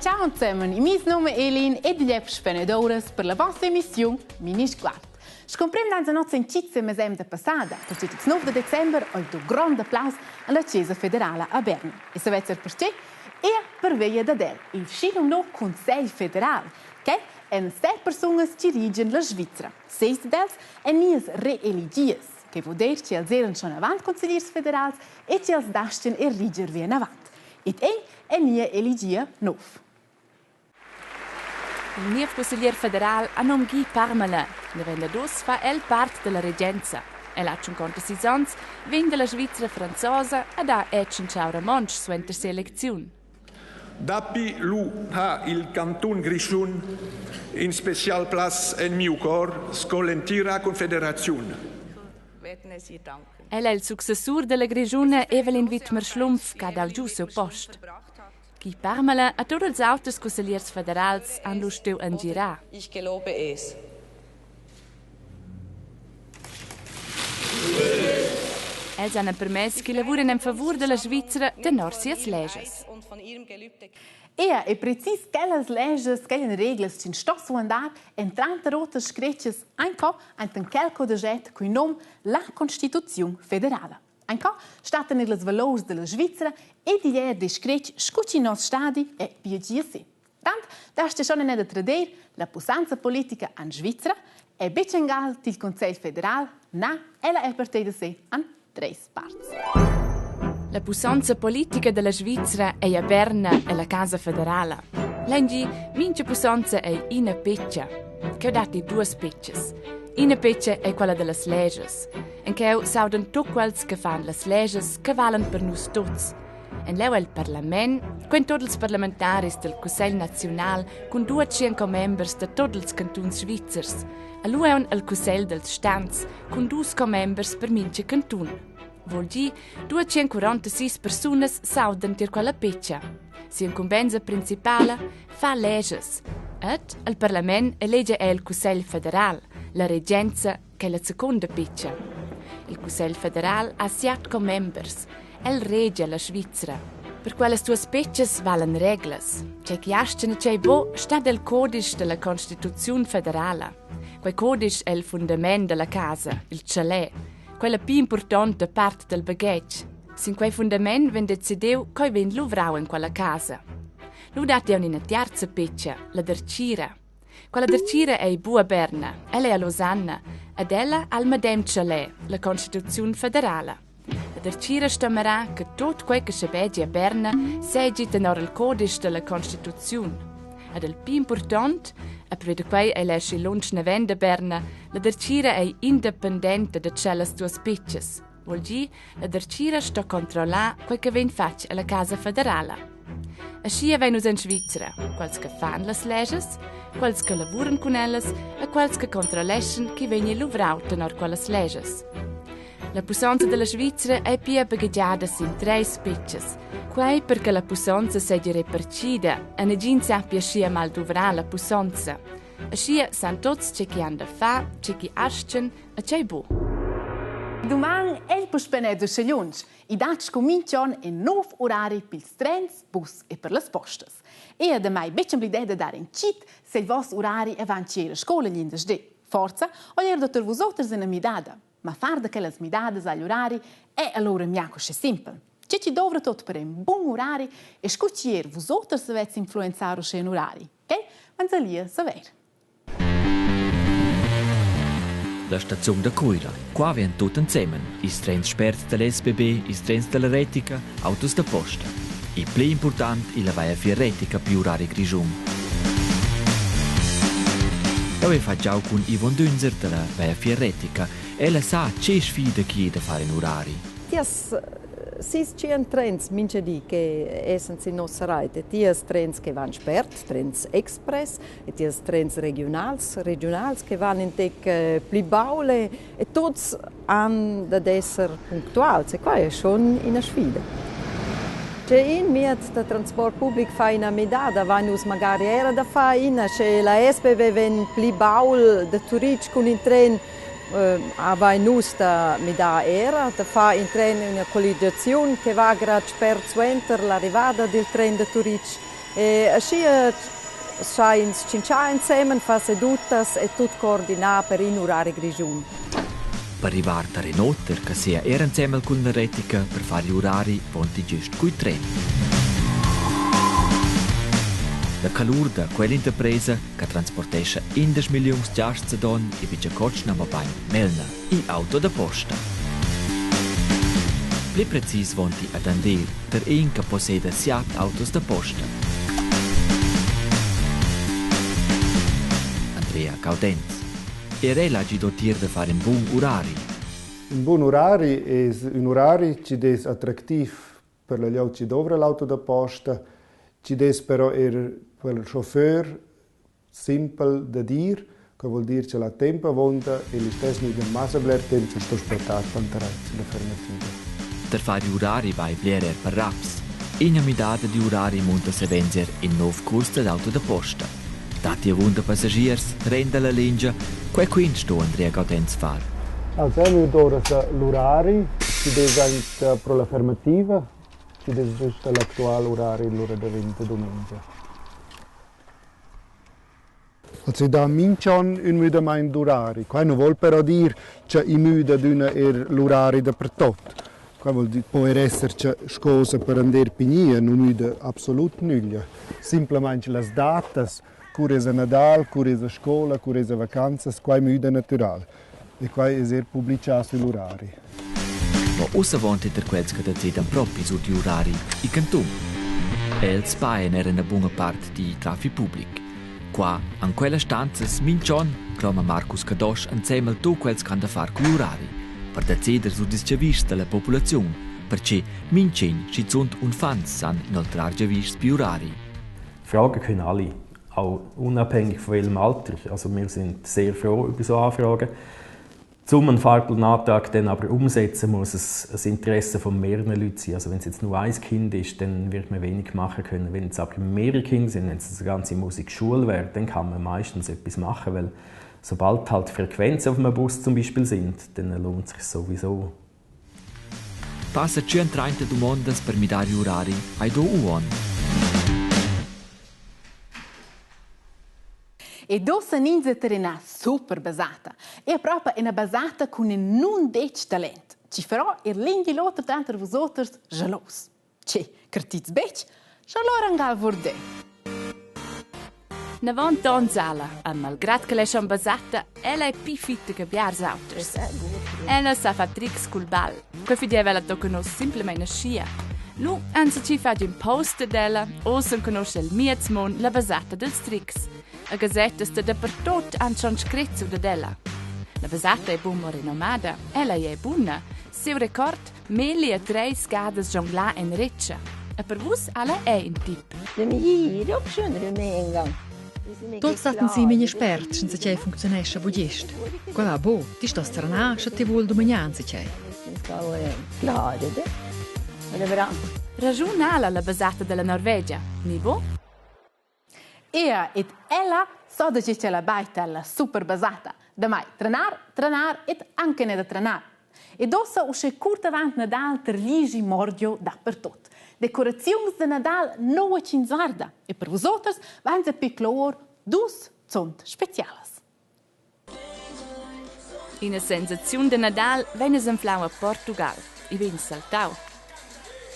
ciao zusammen. Il mio nome è Elin ed igl è spenedouras per la vostra emissiun Minisguard. Scomprem danza noz in cizze mesem da passada, perché il 9 de december ho il do grond applaus alla Chiesa federala a Berna. E savezzer perché? Er per via dad el, il schinumno Cunsegl federal, che èn set persunas chi rigen la Svizra. Seis dels èn nias reeligias, che vuol dir che els eran schon avant consigliers federals e che els dastien er riger vinavant. Ed ei è nia eligia nov. Il niev cusseglier federal ha num Guy Parmelin. Naven da dus fa el part dalla regenza. El ha 56 onns, vegn dalla Svizra franzosa ed ha è tschintschau romontsch suenter sia elecziun. Dapi lu ha il cantun Grischun in special plaz en miu cor sco l'entira confederaziun. El è il successur dalla Grischuna Evelyn Wittmer-Schlumpf ch'ha dau giu siu post. Guy Parmelin e tut ils auters cussegliers federals han lu stuiu engirar. Ich gelobe es. Els han empermess che lavuran en favur dalla Svizra tenor sias leschas. Ea è precis quellas leschas, quellas reglas ch'ins sto suandar en tranter oters scretgs ein co enten quel codeget cui nom la Constituziun federala. Ein co stattan er las valurs della Svizra ed igl è descretg scu chi nos stadi è pia si. Tant dasta schon da trader la pussanza politica en Svizra è betg engal til Conselg federal, na, ella è partida se an treis parts. La pussanza politica della Svizra ei a Berna e la Casa federala. L'engi, mincha pussanza ei ina peccia. Cheu datti duas peccias. Ina peccia ei quella dellas legias. En cheu s'audan tutt quels che fan las legias che valen per nus tuts. En leu el parlament, quen tot ils parlamentaris del Cussegl naziunal cun 200 commembers da tot ils cantuns svizzers, e lu aunc el Cussegl dels Stans cun dus commembers per mintga cantun. Vuol dir, 246 persunas s'audan tier quella peccia. Sia incumbensa principala fa leges. Ed al parlament elegia el il Cussegl federal, la regenza ch'è la secunda piccia. Il Cussegl federal ha siat commembers. El regia la Svizra. Per quellas duas peccias valan reglas. Tgei che astgan e tgei bo stat el codisch della Constituziun federala. Quei codisch è il fundament della casa, il chalet, quella più importante part del baghetg. Sin quei fundament vegn decidiu coi vegn luvrau in quella casa. Lu dat ei ina tiarza peccia, la dertgira. Quella dertgira ei bu a Berna, ella ei a Losanna ed ella ha il medem tschalè, la Constituziun federala. La dertgira stamerà che tut quei che schabegia a Berna seigi tenor il codisch dalla Constituziun. Ed il pli impurtont, e pervia da quei ei aschi lunsch naven da Berna, la dertgira ei independenta da tschellas duas pitgas. Vul dir, la dertgira sto controllar quei che vegn fatg alla Casa federala. Aschia vein nus en Svizra quels che fan las leschas, quels che lavuran cun ellas e quels che controlleschan ch'i vegni luvrau tenor quellas leschas. La pussonza dalla Svizra ei pia baghegiada sin treis petgas. Quei per che la pussonza seigi repartida e negin sappi aschia mal duvrar la pussonza. Aschia san tuts tgei che han da far, tgei che astgan e tgei buc. Duman el puspè da Schagliuns. I dat sco minch'on in nov urari pils trens, bus e per las postas. E damai betg emblidè da dar in chit se il voss urari avant che ir a scola glindesdi. Forza, o er da vus oters ina midada. Ma far da quellas midadas agl urari è allora miaco sche simpel. Tge ci dovra tot per in bun urari e scu chi er vus oters avets influenzar uschè in urari? Che manzalia saver. La staziun da Cuira. Qua vegn tut ensemen. Ils trens sperts da l'SBB, ils trens da la Retica, autos da posta. Il pli important è la Viafier Retica più urari Grischun. Eu he fat giau cun Yvonne Dünser da la Viafier Retica. Ella sa che sfida chi è da far in urari. Tias sis tschien trens mincha di che essan sin nossa rait e tias trens che van spert, trens express, e tiers trens regiunals, regiunals che van in tec eh, pli baul e, e tuts han dad esser punctuals e quai è schon ina sfida. Sche in mied da transport public fa ina midada, vain nus magari era da far ina. Sche la SBB vegn pli baul da Turitg cun in tren, eh, avain nus da midar era, da far in tren ina colligiaziun che va grad spert suenter l'arrivada dil tren da Turitg. E aschia scha ins tschintschar ensemen, fa sedutas e tut coordinar per in urari grischun. Per rivar tar in oter che sia er ensemen cun la Retica per far igl urari vonti gest cul tren. La calur da quell'interpresa che transportescha 11 milliuns giasts ad onn e bigia cotschna mabain melna, igl auto da posta. Pli precis vonti ad Andeer, per in che posseda siat autos da posta. Andrea Gaudenz. Er el ha gido tier da far in bun urari. Ün bun urari es ün urari chi'd es attractiv per la glieud chi dovra l'auto da posta, chi'd es però eir pel chauffeur simpel da dir, que voul dir ch'el ha temp avonda e listess gnü massa bler temp ch'el sto spettar tanter la fermativa. Per far urari vai bler er per raps. Ina midada di urari munta savens er in nov curs dad auto da posta. Datti avunda passagiers, renda la lingia, quei quint sto Andrea Gaudenz far. Also eu dovra l'urari chi'd es aint pro la fermativa, chi'd es güsta l'actual urari l'ura da venta dumengia. Also i dà minch'on ün müdamaint d'urari. Quai nu voul però dir cha i müda adüna eir l'urari dapertuot. Quai voul dir po eir esser cha scosa per Andeer Pignia nu müda absolut nüglia. Simplamaing las datas, cur esa Nadal, cur esa scoula, cur esa vacanzas, quai müda natüral. E quai es eir publichà sül urari. Ma ussa avon ter quels che decidan propi sur digl urari, il cantun. Els pajan era ina buna part digl traffic public. Qua, en quellas stanzas mintg'onn, cloma Marcus Cadosch ensemen tut quels che han da far cugl urari, per decider sur dils giavischs dalla populaziun, perche mintgin, schizunt unfants, san inoltrar giavischs pigl urari. Fragen können alle, auch unabhängig von ihrem Alter. Also wir sind sehr froh über so Anfragen. Zum einen Fahrplanantrag dann aber umsetzen, muss es ein Interesse von mehreren Leuten sein. Also wenn es jetzt nur ein Kind ist, dann wird man wenig machen können. Wenn es aber mehrere Kinder sind, wenn es eine ganze Musikschule wäre, dann kann man meistens etwas machen, weil sobald halt Frequenzen auf einem Bus zum Beispiel sind, dann lohnt es sich sowieso. Passa 130 dumondas per midar igl urari hai do uonn. Ed ussa ins tar ina super basata. È propa ina basata cun in nundetg talent. Ci farò er l'in di l'oter tranter vus jalos. Che, cartits betg? Scha allora angal vurdé. Navant ons ala, a malgrad che l'è schon basata, ella è pi fitta che biars auters. Ella sa fa trics cul bal. Quei fideva ella tocca nos simplemein aschia. Lu enzatgi fatg in poster della, oz enconosce il miez mon la basata dels trics. A gasettas da dapertot han schon scret sur dad ella. La basata è bun renomada, ella è buna. Siu record Meli e treis gadas jonglar en retscha. E per vus alla è in tip. De gir upp skjønner du med en gang. Tuts stattan si memia spert, sch'enzatgei funcziunescha buc gest. Quella va buc, ti stos trenar, sche ti vul dumagnar enzatgei. Klare det. Og det er bra. Raschun ha la basata dalla Norvegia, ni bo? Ea ed ella so da che la baita la super basata. Damai trenar, trenar ed anche ne da trenar. Ed ossa usche curt avant Nadal terligi mordio dappertot. Decoraziuns de Nadal noua ch'ins guarda e per vus oters van se piclor dus zont specialas. Ina sensaziun da Nadal vegn anflau a Portugal. I vegn saltau.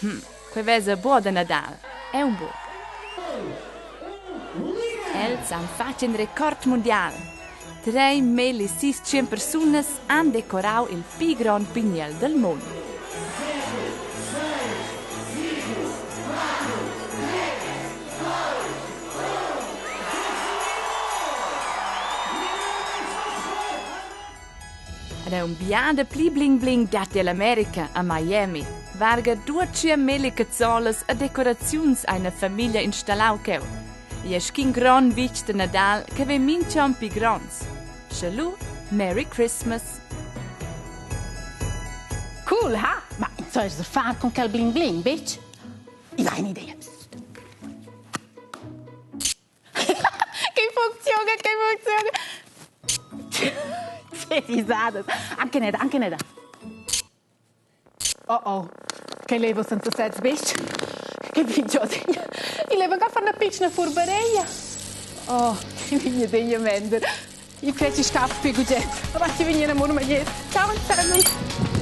Hm, quei vesa buc da Nadal. È un buc. Els han fatg in record mundial. 3600 persunas han decorau il pli grond pigniel del mund. Ed è un bia de pli bling bling datti all'America, a Miami. Varga 200 cazzolas e decoraziuns ha ina famiglia installau cheu. E è sc'in grond vitg de Nadal che vegn mintg'onn pli gronds. Sche lu, Merry Christmas! Cool, ha? Ma soll ich so far con quel bling bling, bitch? Ich habe eine Idee. Che funziona, che funziona! Che risadas! Anche neda, anche neda. Oh oh, che levo senza sez, bitch. Che vegn giò degna. I leva anche far una piccina furbareia. Oh, che vigna degna mender. Io crei ci scappi gugent. Avanti vigna amor magliet. Ciao insieme.